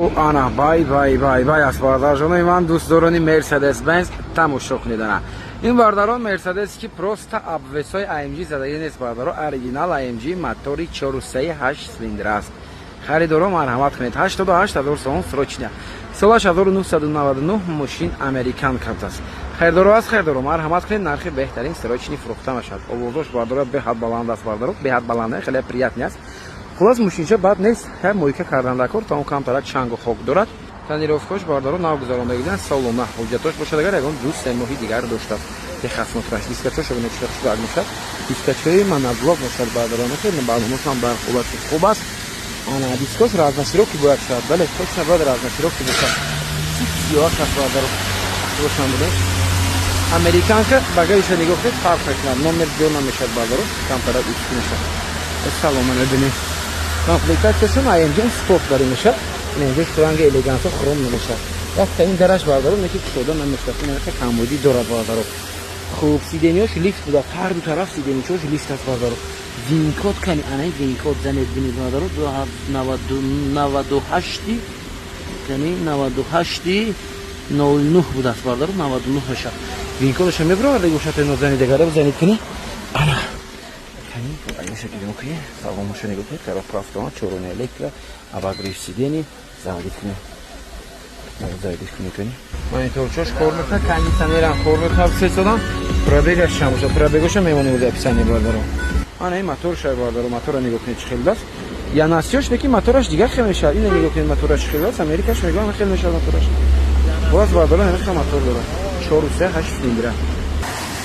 Ана, бай, бай, бай, бай аст, бародарҷонои ман, дӯстдорони Мерседес Бенз, тамошо кунед. Ана ин, бародарон, Мерседес, ки просто обвесои AMG задагӣ нест, бардаро, оригинал AMG, мотори 4,3, 8 цилиндр аст. Харидоро, марҳамат кунед, 88 ҳазор сомон срочно. Солаш 1999, мошин американка аст. Харидоро аст, харидоро, марҳамат кунед, нархи беҳтарин, срочный фурӯхта мешавад. Овозош, бардаро, беҳад баланд аст, бардаро, беҳад баланд, хеле приятный аст. Хулос, мошинча бад нест, ҳар мойка кардан дар кор, тамом, камтарак чангу хок дорад. Тонировкаош, бардаро, нав гузарондагидан, салона. Ҳуҷҷатош бошад, агар ягон 2-3 моҳи дигар доштааст. Техосмотраш, дискачош бинед, чӣ хушрак мешавад, дискачои моноблок мешавад, бардаро, барномашам бар ҳолати хуб аст. Ана дискош разноширокий бояд шавад, бале, точно бояд разноширокий бошад. Сиёҳаш аст, бардаро, рошан будем. Американка, багажиша нигоҳ кунед, фарқ мекунад, номер ҷо намешавад, бардаро, камтарак узкий мешавад. Салона мебинед, комплектатсияшон AMG спорт барӣ мешавад. Инҷо ранги элегансо хром намешавад. Якта ин дараш, бардаро, неки кушода намешавад, ин камбудӣ дорад, бардаро. Хуб, сиденияш лифт будааст, ҳар ду тараф сиденичош лифт аст, бардаро. VIN-код кани, анаи VIN-код занед, бинед, бардаро, 98, кани, 98 09 будааст, бардаро, 99 мешавад. VIN-кодаша мебуроварда гӯшати нозани дегара занед, кани, ана, кани, аниша нигоҳ кунед, саломаша нигоҳ кунед, коробка автомат, чорони электро, обогрев сидений, заводить кунед, заводить кунед, кани, мониторчош кор мекунад, кондиционерам кор мекунад, сесодам. Пробегаш чанд бошад? Пробегоша мемонем дар описание, бардаро. Ана ин мотор шай, бардаро, мотора нигоҳ кунед, чӣ хел аст. Янасиёш неки, мотораш дигар хел мешавад. Ина нигоҳ кунед, мотораш чӣ хел аст. Америкаш мегӯям, хел мешавад мотораш. Боз, бардаро, ҳамин мотор дорад, 4,3, 8 цилиндра.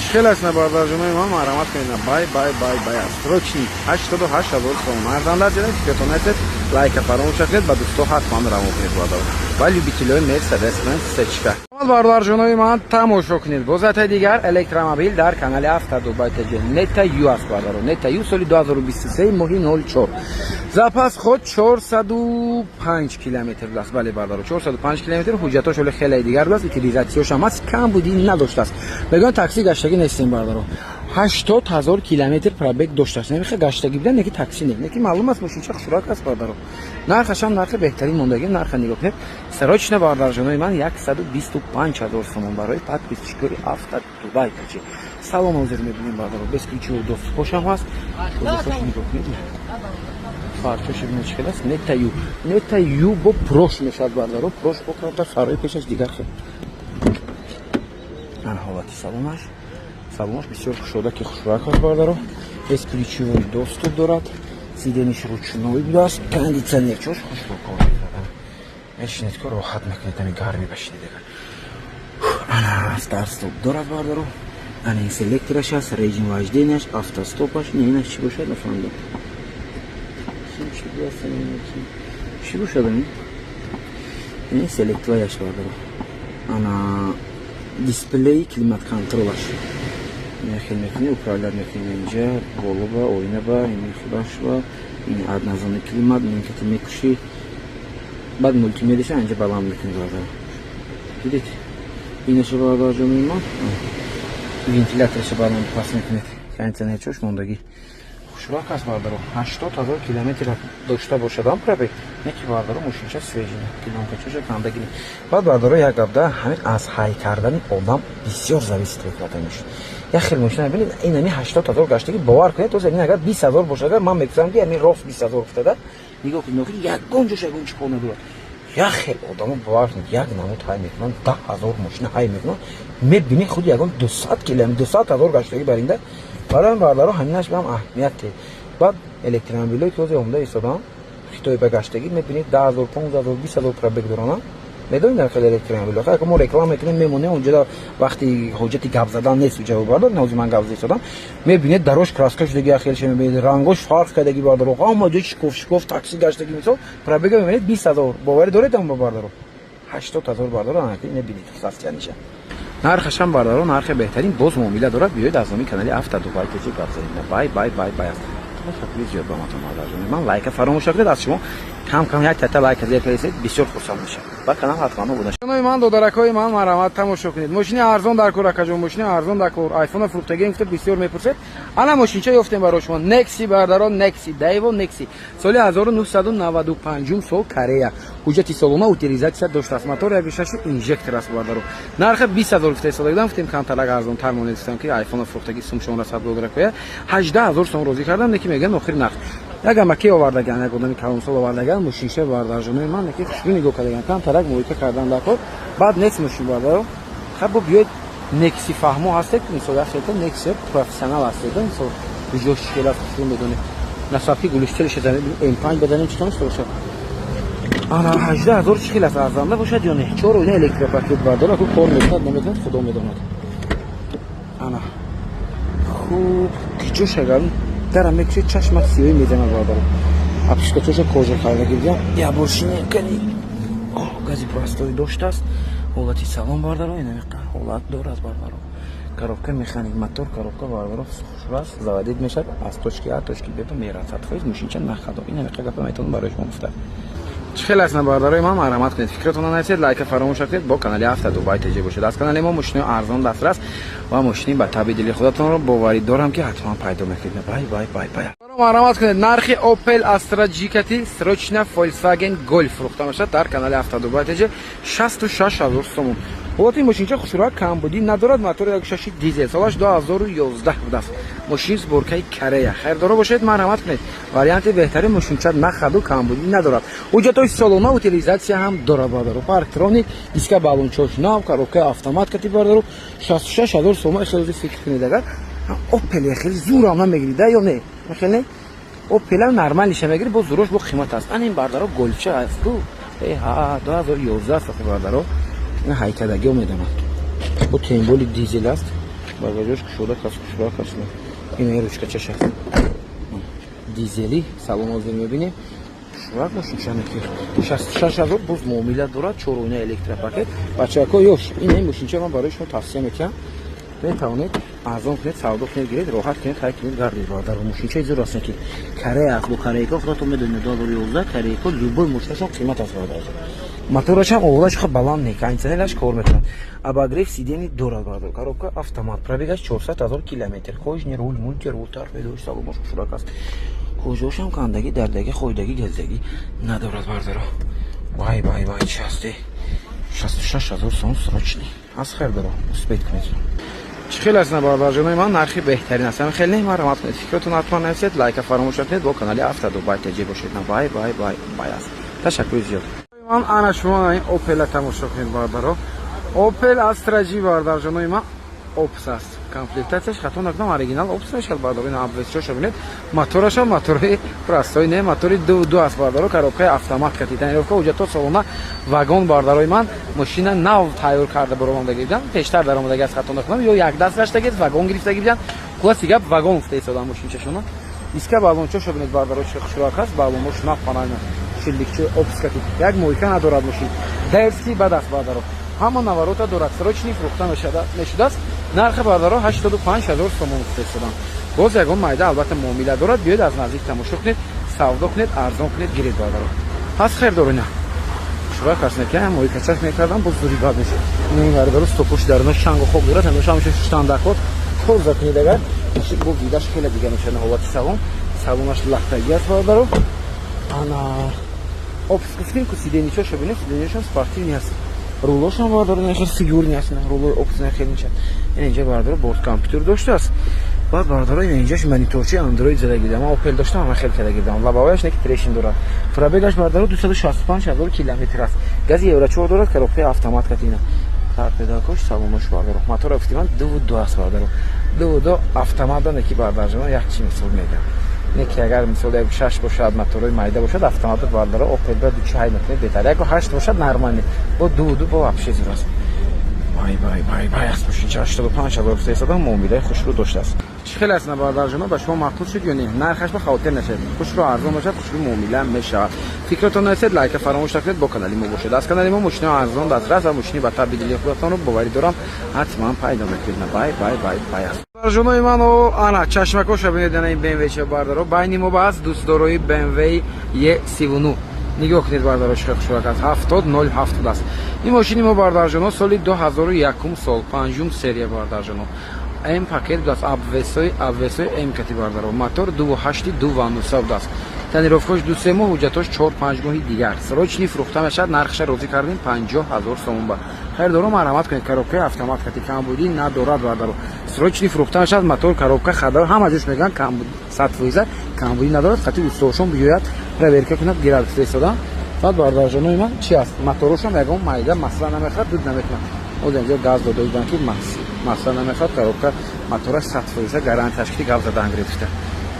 Чӣ хел аст на, бардарҷонои ман, марҳамат кунед, на, бай, бай, бай, бай аст. Срочный, 88 ҳазор сомон. Арзанда ҷанед, фикртон нестед, лайка фаромӯш накунед, ба дӯсто ҳатман равон кунед, бардар, ва любителои Мерседес Бенз сечка. Бародарҷонои ман, тамошо кунед, боз ятаи дигар электромобил дар канали Автодубай ТЖ. Нета Ю аст, бардаро, Нета Ю, соли 2023, моҳи 04, запас ход 405 километр аст. Бале, бардаро, 405 километр. Ҳуҷҷатош ҳоли хеле дигар аст, утилизатсияш ҳам аст, камбудӣ надоштааст. Мегӯянд, такси гаштагӣ нестем, бардаро. 80 ҳазор километр пробег доштааст. Намеха гаштагӣ бидан, неки такси не, неки маълум аст, мошинча хушрак аст, бардаро. Нархашам нархи беҳтарин мондагӣ. Нарха нигоҳ кунед, срочно, бардарҷонои ман, 125 ҳазор сомон барои подписчикои Авто Дубай ТЖ. Салон ҳозир мебинем, бардаро, бесключевой доступошам ҳаст. Нигоҳ кунед, фарчош бинед, чӣ хел аст. Нета Ю, Нета Ю бо прош мешавад, бардаро, прош бо камтар фарои пешаш дигар хел. Ана ҳолати салонаш. Салонаш бисёр кушода, ки хушрак аст, бардаро. Бесключевой доступ дорад, сидениш ручной будааст, кондитсионерчош хушро кор мекунад. Мешинед, ко роҳат мекунед, ами гарми башинед. Ана старт-стоп дорад, бардаро. Ана ин селектораш аст, режим вожденияш, автостопаш. Не, инаш чӣ бошад, нафаҳмидам, чӣ бошад ин. Ин селектораяш, бардаро. Ана дисплей климат контролаш, хел мекунӣ, управлять мекунем инҷа боло ба оина ба ин худаш ба ин однозонный климат минкати мекушӣ, баъд мултимедиша инҷа баланд мекунӣ, бардар. Дидед, инаша, бародарҷонои ман, вентиляторша баланд паст мекунед. Кондитсионерчош мондагӣ, хушрак аст, бардаро. 80 ҳазор километр дошта бошадам пробег, неки, бардаро, мошинча свежий, пилонкачоша кандагӣ. Баъд, бардаро, як гапда, ҳамин аз ҳай кардани одам бисёр зависит мекунад ин мошин. Як хел мошина бинед, ин ами 80 ҳазор гаштагӣ, бовар кунед, то ин агар 20 ҳазор бошад, агар ман мегӯфтам, ки ами рост 20 ҳазор гуфтада. Нигоҳ кунед, ягон ҷош ягон чӣ кор надорад. Як хел одамо, бовар кунед, як намуд ҳай мекунанд, 10 ҳазор мошина ҳай мекунанд, мебинӣ, худи ягон 200 километр, 200 ҳазор гаштагӣ баринда. Барои бардаро, ҳаминаш баам аҳамият. Баъд электромобилое ки ҳозир омода истоданд, Хитой ба гаштагӣ, мебинед, 10 ҳазор, 15 ҳазор, 20 ҳазор пробег доранд. Медонед, дар хеле электромобило мо реклама мекунем, мемонем онҷо, вақти ҳоҷати гап задан нест. Ҷавоб, бардор, ҳозир ман гап зада. Мебинед, дарош краска шудаги, як хелша мебинед, рангош фарқ кардаги, бардаро, ҳама ҷо шикоф шикоф, такси гаштаги. Мисол, пробега мебинед, 20 ҳазор. Боварӣ доред ам, бардаро, 80 ҳазор, бардаро, мебинед состояниша. Нархашам, бардаро, нархи беҳтарин, боз муомила дорад. Биёед, аз номи канали Авто Дубай ТЖ гап занед. Бай, бай, бай, бай аст. Ташаккури зиёд ба матон, ман. Лайка фаромӯш накунед, аз шумо. Кам кам як тата лайк зер кардед, бисёр хурсанд мешавам. Ба канал ҳатман обуна шавед. Ҷонои ман, додаракҳои ман, марҳамат, тамошо кунед. Мошини арзон дар кор, акаҷон, мошини арзон дар кор. Айфона фурӯхтагӣ гуфта бисёр мепурсед. Ана мошинча ёфтем барои шумо. Некси, бародарон, Некси, Дэйву Некси. Соли 1995 сол, Корея. Ҳуҷҷати солона, утилизация доштааст. Мотор 1.6, инжектор аст, бародаро. Нархи 20 000 гуфта истодагидам, гуфтем камтарак арзонтар монед, гуфтам ки айфона фурӯхтагӣ сумшон расад, додаракоя. 18 000 сом розӣ кардам, неки мегӯянд охири нарх. Як амаки овардаган, як одами калонсол овардаган, мошинша, бардаржонои ман, неки хушбӯ нигоҳ кардаган, камтарак муоика кардан дар кор. Баъд нест мошин, бардаро. Хаб, бо биёед, Некси фаҳмо ҳастед, мисол, як хелта Некси профессионал ҳастед, мисол, ҷош хела хушрӯ медонед. Насабки гулиштелиша занед, М5 баданем, чӣ тонеста бошад? Ана 18 000 чӣ хел аст, арзанда бошад ё не? Чор оина электропакет, бардор, аку кор мекунад, намекунад, худо медонад. Ана хуб, киҷош агар дара мекушед, чашмат сиёҳӣ мезанад, бардаро. Обшивкачоша кожа кардаги будям. Я боршине кани гази простой доштааст. Ҳолати салон, бардаро, инамиқа ҳолат дорад, бардаро. Коробка механик, мотор, коробка, бардаро, хушрас заводить мешавад, аз точки А точки Б мерад 100%. Мошинча нахадо, инамиқа гапа метавонам барои шумо гуфта. Чӣ хел аст, бародарои ман, марҳамат кунед, фикратонро нависед, лайка фаромӯш накунед, бо канали Авто Дубай ТЖ бошед. Аз канали мо мошинои арзон дастрас ва мошини ба таби дили худатонро боварӣ дорам, ки ҳатман пайдо мекунед. Бай, бай, бай, бай. Марҳамат кунед, нархи Opel Astra G кати срочно Volkswagen Golf фурӯхта мешавад дар канали Авто Дубай ТЖ, 66 000 сомон. Ҳолати мошинча хушрӯа, камбудӣ надорад, мотори 1.6 дизел, солаш 2011 будааст. Мошин сборкаи Корея. Хайрдоро бошед, марҳамат кунед. Варианти беҳтарин мошинча, нахаду камбудӣ надорад. Ҳуҷҷатҳои солона, утилизация ҳам дорад, бародаро. Парктроник, диска, баллончош нав, коробкаи автомат кати, бародаро, 66 000 сомон. Хеле фикр кунед, агар Опел хеле зурам намегирид, ё не? Хеле Опел нормалиша мегирид, бо зурош бо қимат аст. Ана ин, бардаро, Голфча аст ку. Э ҳа, 2011 аст, бардаро. Ин ҳайкадагио медонад. Бо темболи дизел аст. Багажош кушода кас, кушода кас. Ин ручкачаш аст. Дизели, салон ҳозир мебинем. Шурак мошинча ки 66 000, боз муомила дорад, чор оина электропакет. Бачако ёш, ин мошинча ман барои шумо тавсия метиҳам. Метавонед арзон кунед, савдо кунед, гиред, роҳат кунед, хай кунед, гардед, бардар. Мошинчаи зур аст, ки Корея аст. Бо корейка худатон медонед, 2011 корейка любой мошинашон қимат аст, бардар. Моторашам овозаш хеле баланд не, кондиционераш кор мекунад, обогрев сидений дорад, бардар. Коробка автомат, пробегаш 400 000 километр, кожаный руль, мультируль, торпедош, салонаш хушрак аст, кожошам кандагӣ, дардагӣ, хойдагӣ, газдагӣ надорад, бардаро. Вай, вай, вай, чи ҳасте? 66 000 сом, срочный аз хайрдоро, успеть кунед. Чӣ хел аст, бародарҷонои ман, нархи беҳтарин аст, хеле не? Марҳамат кунед, фикратон ҳатман нависед, лайка фаромӯш накунед, бо канали Авто Дубай ТЖ бошед. Бай, бай, бай, бай аст. Ташаккури зиёд. Ман ана шумо ин Опела тамошо кунед, бародаро. Опел Астра G, бародарҷонои ман, Опс аст. Комплектатсияш, хато накунам, оригинал Опс мешавад, бародаро. Ин обвесчоша бинед, мотораша мотори простой не, мотори ду аст, бародаро, коробкаи автомат кати, тонировка, ҳуҷҷатҳо солона, вагон, бародарои ман. Мошина нав тайёр карда баромадаги буданд, пештар даромадаги аст, хато накунам, ё якдаст гаштаги, вагон гирифтаги буданд. Хулоси гап, вагон уфта истодам мошинчашона. Диска, баллончоша бинед, бардаро, чӣ хушрӯак аст, баллонҳош нав панайна, шилдикчи Опс кати, як мойка надорад мошин. Дерси бад аст, бардаро, ҳама наворота дорад. Срочный фурӯхта мешудааст. Нархи, бардаро, 85 000 сомон гуфта истодам. Боз ягон майда албатта муомила дорад. Биёед, аз наздик тамошо кунед, савдо кунед, арзон кунед, гиред, бардаро. Ҳаст хердорина, шура кас неки моикачак мекардам, боз зури бад мешуд. Ин, бардаро, стопош даруна шангу хок дорад, ҳамеша ҳамеша шуштан. Тоза кунед, агар бо видаш хеле дига мешавад. Ҳолати салон, салонаш лахтагӣ аст, бардаро. Ана Опс гуфтем ку, сиденичоша бинед, сиденичошам спортивный аст. Рулошам, бардаро, нахел фигурный аст, рулои Опс нахел мешавад. Ин инҷа, бардаро, борт компютер доштааст. Баъд, бардаро, ин инҷаш мониторчи Андроид зада гирдам. Ман Опел доштам, ама хел када гирдам. Лобовояш неки трещин дорад. Пробегаш, бардаро, 265 000 километр аст. Гази Евро 4 дорад, коробкаи автомат катина. Торпедакош, салонош, бардаро. Мотора гуфтим, ман 2.2 аст, бардаро. 2.2 автомат неки, бардарҷон, як чи мисол мегам. Неки агар мисол 1.6 бошад, моторои майда бошад, автомат, бардаро, Опел ба ду чи ҳай накунед беҳтар. 1.8 бошад, нормальный. Бо 2.2 бо вообще зур аст. Вай, вай, вай, вай аст мошинча, 85 000 гуфта, муомилаи хушрӯ доштааст. Чӣ хел аст, бародарҷоно, ба шумо маъқул шуд ё не? Нархаш ба хавотир нашавед, хушрӯ арзон бошад, хушрӯ муомила мешавад. Фикратон нависед, лайка фаромӯш накунед, бо канали мо бошед. Аз канали мо мошинои арзон дастрас ва мошини ба таби дили худатонро боварӣ дорам, ҳатман пайдо мекунед. Бай, бай, бай, бай аст. Бародарҷонои ман, ана чашмакоша бинед, ана ин BMW ча, бардаро, байни мо ба аст дӯстдорои BMW E39. Нигоҳ кунед, бардаро, чӣ хушрак аст. 70 0 70 аст ин мошини мо, бардарҷоно. Соли 2001, сол панҷум, серия, бардарҷоно. М пакет будааст, обвесои М кати, бардаро. Мотор 2,8, 2,9 будааст. Тонировкаш 2-3 моҳ, ҳуҷҷатош 4-5 моҳи дигар. Срочный фурӯхта мешавад. Нархша розӣ кардем 50 000 сомон ба. Хайрдоро, марҳамат кунед. Коробкаи автомат кати, камбудӣ надорад, бардаро. Срочный фурӯхта мешавад. Мотор, коробка, хадар, ҳама ҷош мегӯянд, 100% камбудӣ надорад. Хати устошон биёяд, проверка кунад, гирад фиристодан. Баъд, бардарҷонои ман, чи аст? Моторошам ягон майда масъала намехӯрад, дуд намекунад. Оз инҷо газ дода буданд, ки масъала намехӯрад. Коробка, мотораш 100% гарантияш ки гап задан гирифта.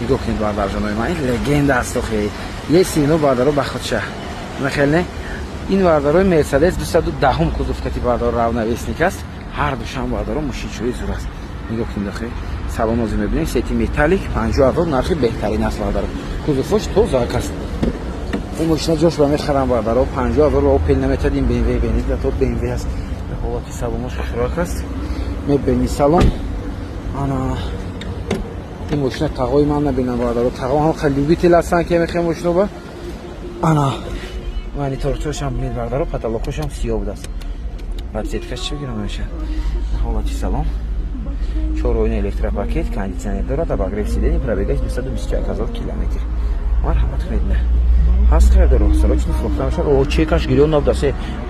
Нигоҳ кунед, бардарҷонои ман, ин легенда аст охи. Есино, бардаро, ба худша мехел не. Ин, бардарои, Мерседес 210-ум кузов кати, бардаро, равновесник аст. Ҳар душам, бардаро, мошинчои зур аст. Нигоҳ кунед охи, салон озӣ мебинем, сети металлик. 50 000 нархи беҳтарин аст, бардаро. Кузовош тозак аст. Ин мошина ҷош ба мехарам, бардаро. 50 000 Опел наметад, ин БМВ бенид, то БМВ аст. Ҳолати салонош хушрак аст, мебини салон. Ана ин мошина тағои ман набинам, бардаро. Тағо ҳам хеле любитель ҳастанд, ки мехоҳем мошино ба. Ана мониторчошам бинед, бардаро, потолокошам сиёҳ будааст. Подсветкаш чӣ бигирам мешавад. Ҳолати салон, чор оина, электропакет, кондитсионер дорад, обогрев сидений. Пробегаш 221 000 километр. Марҳамат кунед, на ҳаст хайрдоро, срочно фурӯхта мешавад. О, чекаш гирён набудаст.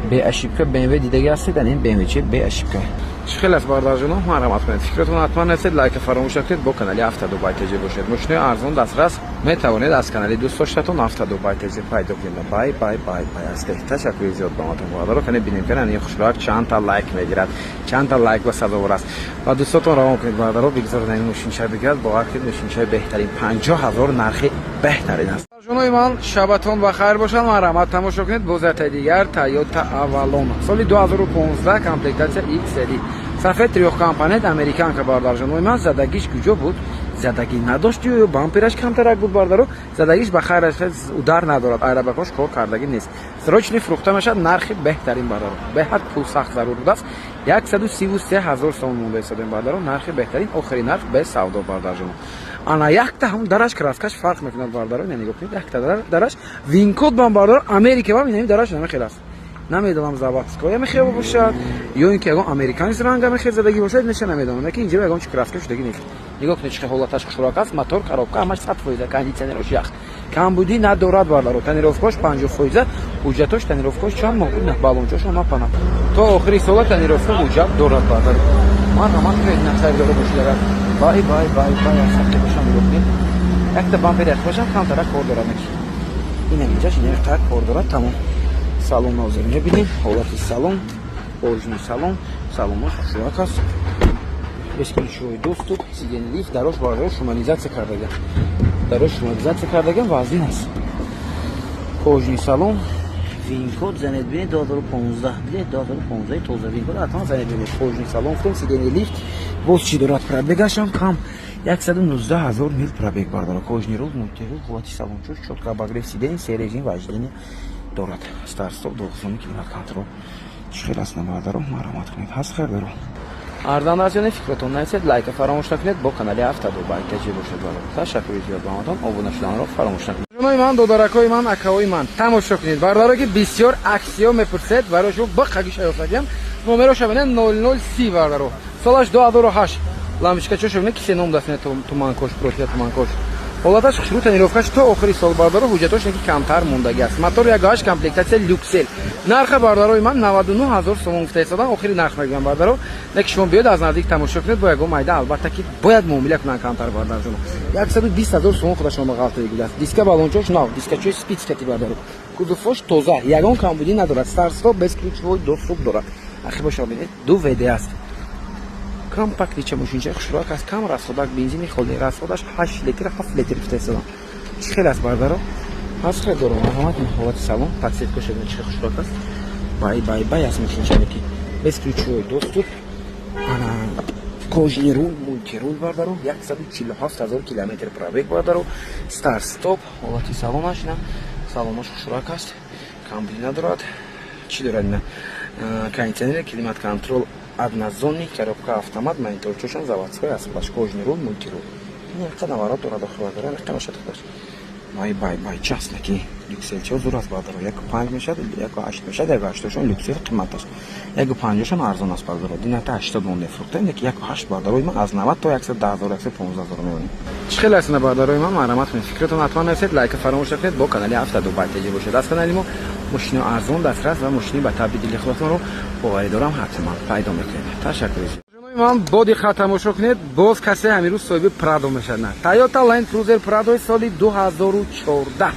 Бе ошибка БМВ дидаги ҳастед, ин БМВ че бе ошибка чӣ хел аст, бардарҷоно? Марҳамат кунед, фикратон ҳатман нестед, лайка фаромӯш накунед, бо канали Автодубай ТЖ бошед. Мошинои арзон дастрас метавонед аз канали дӯстдоштатон Автодубай ТЖ пайдо кунед. Бай, бай, бай, бай аст. Ташаккури зиёд ба оматон, бародаро. Кане бинем, кана ин хушрак чандта лайк мегирад, чандта лайк ба сазовор аст. Ва дӯстотон равон кунед, бародаро, бигзоред ин мошинча бигирад. Бовар кунед, мошинчаи беҳтарин, 50 000 нархи беҳтарин аст. Ҷонои ман, шабатон ба хайр бошад. Марҳамат, тамошо кунед. Бозатаи дигар Тойота Авалон, соли 2015, комплектация XL, сафед, трёхкомпонент, американка. Бардарҷонои ман, задагиш куҷо буд? Задагӣ надошт ё бампераш камтарак буд, бардаро. Задагиш ба хайр, удар надорад, айрабакош кор кардагӣ нест. Срочный фурӯхта мешавад, нархи беҳтарин, бардаро. Беҳад пул сахт зарур будааст. 133 000 сомон монда истодем, бардаро. Нархи беҳтарин, охири нарх, без савдо, бардарҷоно. Ана якта ҳам дараш краскаш фарқ мекунад, бардаро. Ина нигоҳ кунед, якта дараш винкод бам, бардаро. Америка бам инами дараш намехел аст. Намедонам, заводскоя мехел бошад ё ин ки ягон американец ранга мехел задагӣ бошад, неша намедонам. Лекин инҷо ягон чи краска шудагӣ нест. Нигоҳ кунед, чӣ ҳолаташ хушрак аст. Мотор, коробка ҳамаш 100%, кондитсионерош ях, камбудӣ надорад, бардаро. Тонировкош 50%, ҳуҷҷатош, тонировкош чанд моҳ буд, балончош напана, то охири сола тонировка ҳуҷҷат дорад, бардаро. Марҳамат кунед, нахаридоро бошед агар. Бай, бай, бай, бай. Сахте бошам, нигоҳ кунед, якта бампери ях бошам, камтара кор дорад. Неки инам инҷаш инам кор дорад, тамом. Салон ҳозир мебинем, ҳолати салон, кожаный салон, салонош хушрак аст. Бесключевой доступ, сиденье лифт, дарош, бардаро, шумоизоляция кардаган, дарош шумоизоляция кардаган, вазнин аст. Кожаный салон, винкод занед, бинед, 2015, бинед, 2015 тоза винкод ҳатман занед, бинед. Кожаный салон гуфтем, сиденье лифт. Боз чӣ дорад? Пробегашам кам, 119 000 мил пробег, бардора. Кожаный руль, мультируль, ҳолати салончош чётко, обогрев сиденье, се режим вождения дорад, старт стоп, двухзонный климат контроль. Чӣ хел аст, бародаро? Марҳамат кунед, ҳаст хайрдаро. Арзан аст ё не, фикратон нависед, лайка фаромӯш накунед, бо канали Автодубай ТЖ бошед, бародар. Ташаккури зиёд ба омадон, обуна шуданро фаромӯш накунед. Ҷонои ман, додаракои ман, акаҳои ман, тамошо кунед, бародаро, ки бисёр аксиё мепурсед, барои шумо бақагиша ёфтагиам. Номероша бинед, 0030, бародаро. Солаш 2008. Лампочкачо шо бинед, ки се ном даст, туманкош, протия туманкош. Ҳолаташ хушрӯ, тонировкаш то охири сол, бародаро. Ҳуҷҷатош неки камтар мондагӣ аст. Мотор 1,8, комплектация люксел. Нарха, бародарои ман, 99 ҳазор сомон гуфта истодан. Охири нарх мегӯям, бародаро. Неки шумо биёд, аз наздик тамошо кунед, бо ягон майда албатта ки бояд муомила кунанд камтар, бародарҷоно. 120 ҳазор сомон худашон ба ғалтаи гудааст. Диска, балончош нав, дискачои спицкати, бародаро. Кузовош тоза, ягон камбудӣ надорад. Старт-стоп, бесключевой доступ дорад. Ахи боша, бинед, ду ВД аст. Компактнича, мошинчаи хушрӯак аст, кам расходак, бензини холӣ расходаш 8 литр, 7 литр гуфта истодам. Чӣ хел аст, бардаро? Ҳаст хел дорам. Марҳамат, ҳолати салон, подсветка шуда, чӣ хушрӯак аст. Бай, бай, бай аст мошинчаки. Бесключевой доступ, ана кожаный руль, мультируль, бардаро. 147 ҳазор километр пробег, бардаро. Старт стоп, ҳолати салонаш, на салонаш хушрӯак аст, камбудӣ надорад. Чӣ дорад ина? Кондиционер, климат контроль однозонный, коробка автомат, мониторчошон заводской аст. Баш кожаный руль, мультируль. Ин яқа наворот дорад, охир, дора, яқа бошад худаш. Бай, бай, бай, честно ки Люкселчо зур аст, бардаро. 1,5 мешад, 1,8 мешад, 1,8-шон Люксел қимат аст. 1,5-шон арзон аст, бардаро. Дината 80 монде фурӯхтем, яки 1,8, бардарои ман, аз 90 то 110 ҳазор, 115 ҳазор меонем. Чӣ хел аст, бародарои ман, марҳамат кунед. Фикратон ҳатман нависед, лайка фаромӯш накунед, бо канали 72 теҷи бошед. Аз канали мо мошини арзон, дастрас ва мошини ба табъи дили худатонро, боварӣ дорам, ҳатман пайдо мекунед. Ташаккури. Ман бо диққат тамошо кунед, боз касе ҳамин рӯз соҳиби Прадо мешавад. На, Тойота Land Cruiser Прадои соли 2014,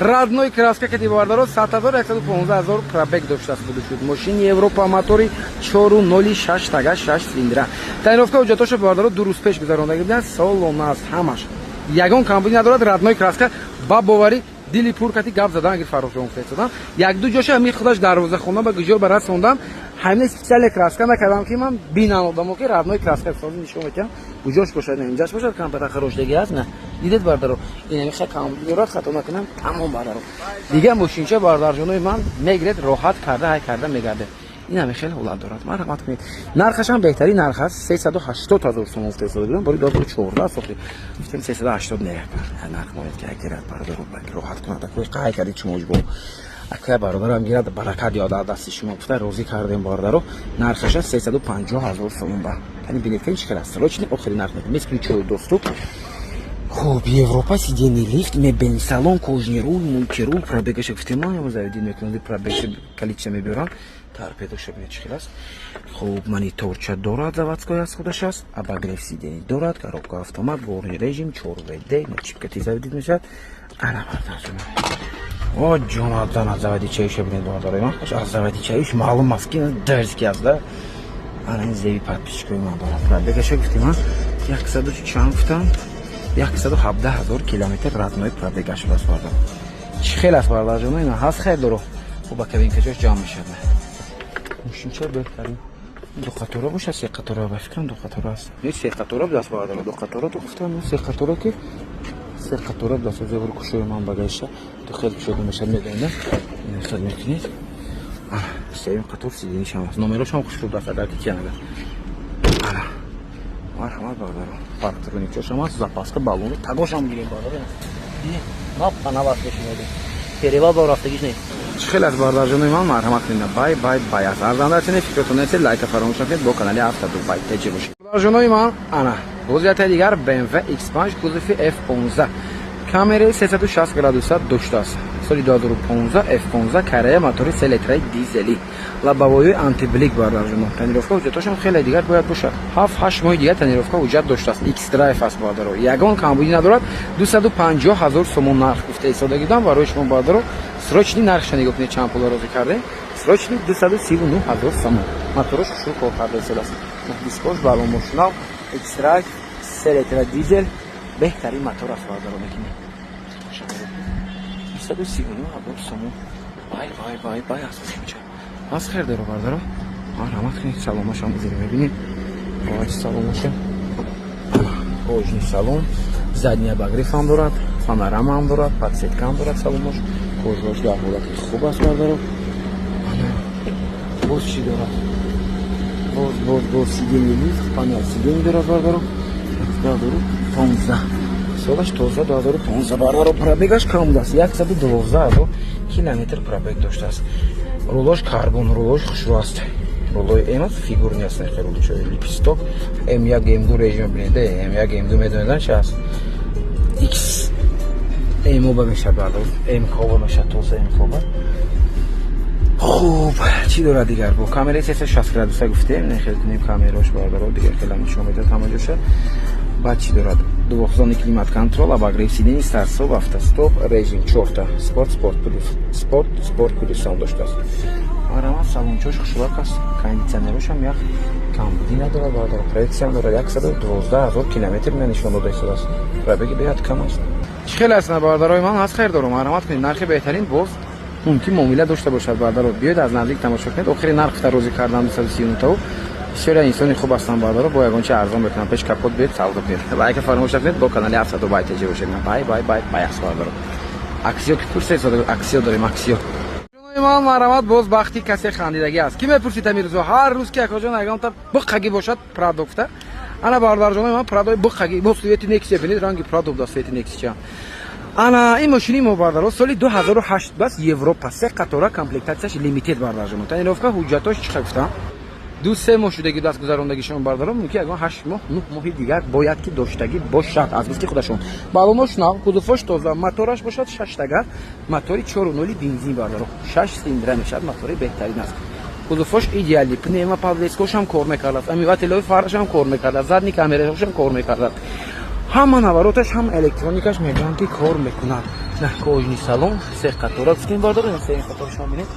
родной краска кати, бардаро, 100 115 ҳазор пробег доштааст, буду шуд. Мошини Европа, мотори 4,06 тага, 6 цилиндра. Тонировка ҳуҷҷатошо, бардаро, 2 рӯз пеш гузарондаги буданд, солона аст ҳамаш. Ягон камбуди надорад, родной краска, ба боварӣ дили пур кати гап задан, агар фаррошон гуфтаистодам. Як-ду ҷоша ҳами худаш дарвозахона ба гиҷор ба расондам, ҳамина специально краска накардам, ки ман бинам одамо, ки родной краска сози нишон метиҳам. Куҷош бошад, на, инҷаш бошад, кампата хароштаги аст, на, дидед, бардаро, ин ҳами камбуди дорад, хато накунам, тамом, бардаро. Дигар мошинча, бардарҷонои ман, мегиред, роҳат карда, ҳай карда мегардед. Ин ҳами хеле ҳолат дорад, марҳамат кунед. Нархаш ҳам беҳтарин нарх аст, 380 000 сомон гуфта будам, бори 2014 сохти. Гуфтем, 380 не, нарх монед, ки гирад, бародаро, роҳат кунад. Акои қай кардед шумо, ҷбо акоя бародарам гирад, баракат ёда дасти шумо гуфта розӣ кардем, бародаро. Нархаша 350 000 сомон ба. Яъне бинед, ки чӣ хел аст, срочный, охири нарх мекунем, бесключевой доступ. Хуб, Европа, сиденье, лифт, мебель, салон, кожаный руль, мультируль, пробегаша гуфтем, ма заведён мекунам, пробег количество мебиёрам, торпедоша бинед чӣ хел аст. Хуб, мониторча дорад, заводской аз худаш аст, обогрев сиденье дорад, коробка автомат, горный режим, 4 ВД, чипкати заведён мешавад. Ана, бардарҷон. О, ҷонатан, аз заводичаиша бинед, бародарои ман, аз заводичаиш маълум аст, ки дерзкий аст, да. Ана, ин зеби подписчикои ман дорад. Пробегаша гуфтем, яксаду чанд гуфтам? 117 000 километр родной пробега шудааст, бардар. Чӣ хел аст, бардарҷоно, ина ҳаст, хел доро. Хуб, ба кабинкаҷош ҷамъ мешавад. Мошинча беҳтарин. Ду қатора бошад, се қатора, ба фикрам, ду қатора аст. Не, се қатора будааст, бардар, ду қатора ту гуфтам, се қатора ки се қатора будааст. Зевр кушои ман багайша, ду хел кушода мешавад, медонед, ина хел мекунед. Сеюм қатор сиденишам аст. Номерошам хушрӯ будааст, агар ки киянагар. Ана, марҳамат, бародаро. Парктроникчошам аст, запаска, баллону тагошам гирем, бародаро. На, панавас мешинодем. Перевал ба рафтагиш не. Чӣ хел аст, бародарҷонои ман, марҳамат кунед. Бай, бай, бай аст. Арзанда чине, фикротон несед, лайка фаромӯш накунед, бо канали 72 теҷи бошед. Бародарҷонои ман, ана, боз яктаи дигар BMW X5, кузови F15. Камераи 360 градуса доштааст. Соли 2015, F15, Корея, мотори 3 литраи дизелӣ. Лобовои антиблик, бародарҷоно. Тонировка ҳуҷҷатошам хеле дигар бояд бошад. 7-8 моҳи дигар тонировка ҳуҷҷат доштааст. X-Drive аст, бародаро. Ягон камбудӣ надорад. 250 ҳазор сомон нарх гуфта истодагӣ будам барои шумо, бародаро. Срочный нархша нигоҳ кунед, чанд пула розӣ кардем. Срочный 239 ҳазор сомон. Мотораш хушрӯ кор карда истодааст. Дискош, балон, мошинав, X-Drive, 3 литра дизел, беҳтарин мотор аст, бародаро, мекунед. 239 ҳазор сомон. Бай, бай, бай, бай аст мошинча. Аз хер деро, бародаро. Марҳамат кунед, саломашам зир мебинед. Ой, саломаша. Кожаный салон, задний обогрев ҳам дорад, панорама ҳам дорад, подсветка ҳам дорад салонаш. Кожаш дар ҳолати хуб аст, бародаро. Ана, боз чӣ дорад? Боз, боз, боз сиденье, лифт, панел сиденье дорад, бародаро. 2015 солаш, тоза 2015, бародаро, пробегаш кам будааст, 112 ҳазор километр пробег доштааст. Рулош карбон, рулош хушрӯ аст, рулои М аст, фигурный аст, рулчои лепесток, М1, М2 режим бинед, М1, М2 медонедан чи аст, X М оба мешавад, бародаро, М коба мешавад, тоза М коба. Хуб, чӣ дорад дигар? Бо камераи 360 градуса гуфтем, нехел кунем камераош, бародаро, дигар хеле нишон медиҳад ҳама ҷоша. Баъд чӣ дорад? Двухзонный климат контроль, обогрев сидений, старт-стоп, автостоп, режим чорта, спорт, спорт плюс, спорт, спорт плюс ҳам доштааст. Марҳамат, салончош хушрӯак аст, кондитсионерошам як камбудӣ надорад, бародаро, проекция дорад, 112 000 километр ме нишон дода истодааст, пробеги беҳад кам аст. Чӣ хеле аст, бародарои ман, аз хайр дорум, марҳамат кунед, нархи беҳтарин, боз мумкин муомила дошта бошад, бардаро, биёед аз наздик тамошо кунед. Охири нарх розӣ кардам 239. Бисёре инсони хуб ҳастанд, бардаро, бо ягон чи арзон мекунам. Пеш капот биёед, савдо кунед, лайка фаромӯш накунед, бо канали 700 бай теҷи бошед. Бай, бай, бай, бай аст, бардаро. Аксиё ки пурсед, аксиё дорем, аксиё. Ман, марҳамат, боз бахти касе хандидагӣ аст, ки мепурсид амирӯзо ҳар рӯз, ки акоҷон, ягонта буққагӣ бошад, Прадо гуфта. Ана, бародарҷонои ман, Прадои буққагӣ бо цвети Нексия бинед, ранги Прадо буда, цвети Нексия. Ана ин мошини мо, бардаро, соли 2008 бас, Европа, се қатора, комплектатсияш Лимитед, бардарҷоно. Тонировка, ҳуҷҷатош чӣ хел гуфтам, 2-3 моҳ шудаги даст гузарондагишон, бардаро, мумкин ягон 8 моҳ, 9 моҳи дигар бояд ки доштагӣ бошад, аз гуфти худашон. Балонош нав, кузовош тоза, мотораш бошад шаштага, мотори 4,0 бензин, бардаро, шаш цилиндра мешавад, мотори беҳтарин аст. Кузовош идеальный, пневмоподвескошам кор мекардааст, омывателои фарашам кор мекардааст, задний камерашам кор мекардааст, ҳама навороташ, ҳам электроникаш мегӯянд, ки кор мекунад. На кожаный салон, се қатора гуфтем, бардор, се қатора шумо бинед,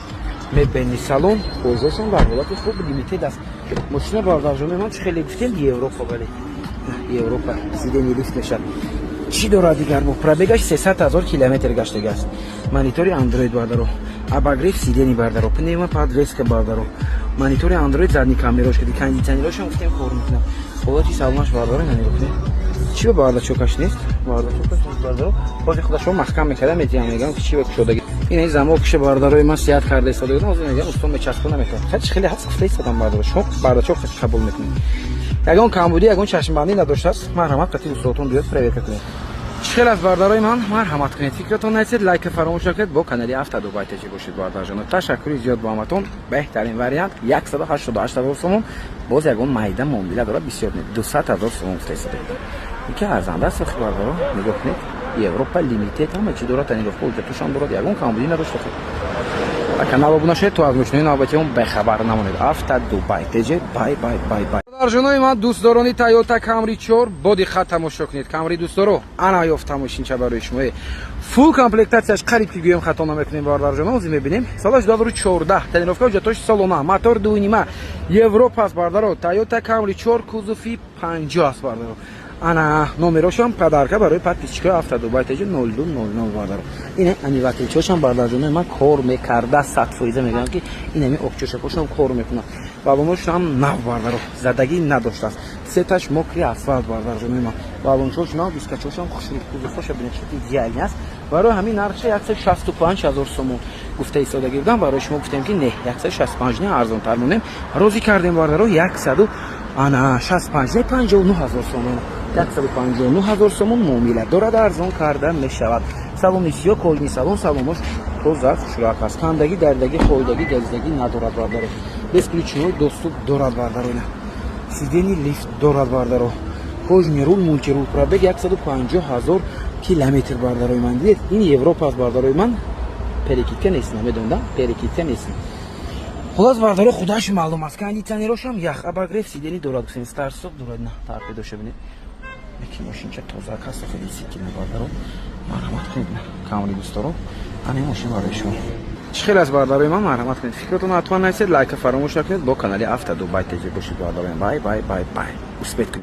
мебельный салон, кожашон дар ҳолати хуб, Лимитед аст мошина, бардарҷони ман. Чӣ хеле гуфтем, Европа, бале, Европа, сиденье лифт мешавад. Чӣ дорад дигар? Бо пробегаш 300 000 километр гаштагааст. Монитори Андроид, бардаро, обогрев сидений, бардаро, пневмоподвеска, бардаро, монитори Андроид, задний камерош, кондиционерошам гуфтем кор мекунад. Ҳолати салонаш, бардаро, нигоҳ кунед. Чӣ ба бардачокаш нест? Бардачокаш нест, бардаро. Ҳозир худашон маҳкам мекарда метиҳам, мегӯям, ки чӣ ба кушодаги. Ин замок киша, бардарои ман, сият карда истода будам. Ҳозир мегӯям, усто мечаспа наметавонад. Хеле хеле ҳаст, гуфта истодам, бардаро, шумо бардачок қабул мекунед. Ягон камбудӣ, ягон чашмбандӣ надоштааст. Марҳамат, қати устодатон биёд, проверка кунед. Чӣ хел аст, бардарои ман? Марҳамат кунед, фикратон нарасед, лайка фаромӯш накунед, бо канали Авто Дубай ТЖ бошед, бардарҷоно. Ташаккури зиёд бо ҳаматон. Беҳтарин вариант 188 ҳазор сомон, боз ягон майда муомила дорад, бисёр не, 200 ҳазор сомон гуфта истода будам. Ки арзанда аст охи, бардаро. Нигоҳ кунед, Европа, Лимитед, ҳама чи дорад, тонировка, ҳуҷҷатушам дорад, ягон камбудӣ надошта. Ба канал обуна шавед, то аз мошинои навбати он бехабар намонед. Авто Дубай ТЖ. Бай, бай, бай, бай. Бардарҷонои ман, дӯстдорони Тойота Камри 4, бо диққат тамошо кунед. Камри дӯстдоро, ана ёфта мошинча барои шумо. Фулл комплектатсияш, қариб ки гӯем, хато намекунем, бардарҷоно. Ҳозир мебинем. Солаш 2014, тонировка, ҳуҷҷатош солона, мотор дунима, Европа аст, бардаро. Тойота Камри 4, кузови 50 аст, бардаро. Ана номерошам подарка барои подписчикои Авто Дубай ТЖ, 0200, бардаро. Ин омывательчошам, бардарҷонои ман, кор мекарда, 100% мегӯям, ки инами окчошакошам кор мекунад. Балоношам нав, бардаро, задагӣ надоштааст, сеташ мокрый асфалт, бардарҷонои ман. Балончош нав, дискачошам хушрӯ, кузовоша бинед, идеальный аст. Барои ҳамин нархша 165 ҳазор сомон гуфта истодагӣ будам. Барои шумо гуфтем, ки не, 165 не, арзонтар монем, розӣ кардем, бардаро. 100 ана 65 не, 59 ҳазор сомон, 159 ҳазор сомон муомила дорад, арзон карда мешавад. Салони сиё, кожаный салон, салонош тоза, хушрак аст, кандагӣ, дардагӣ, хойдагӣ, газидагӣ надорад, бардаро. Бесключевой доступ дорад, бардаро, ина сиденье лифт дорад, бардаро, кожаный руль, мультируль, пробег 150 ҳазор километр, бардарои ман. Дидед, ин Европа аст, бардарои ман, перекидка нест, намедонам, перекидка нест. Хулас, бардаро, худаш маълум аст. Кондиционерошам ях, обогрев сидений дорад, гуфтем, старт-стоп дорад. На торпедоша бинед, яки мошинча тоза каст, хеле сикина, бардаро. Марҳамат кунед, Камри дӯстдоро, ана мошин барои шумо. Чӣ хел аст, бардарои ман? Марҳамат кунед, фикратон ҳатман нависед, лайка фаромӯш накунед, бо канали Авто Дубай ТЖ бошед, бардарои. Бай, бай, бай, бай, успеть кунед.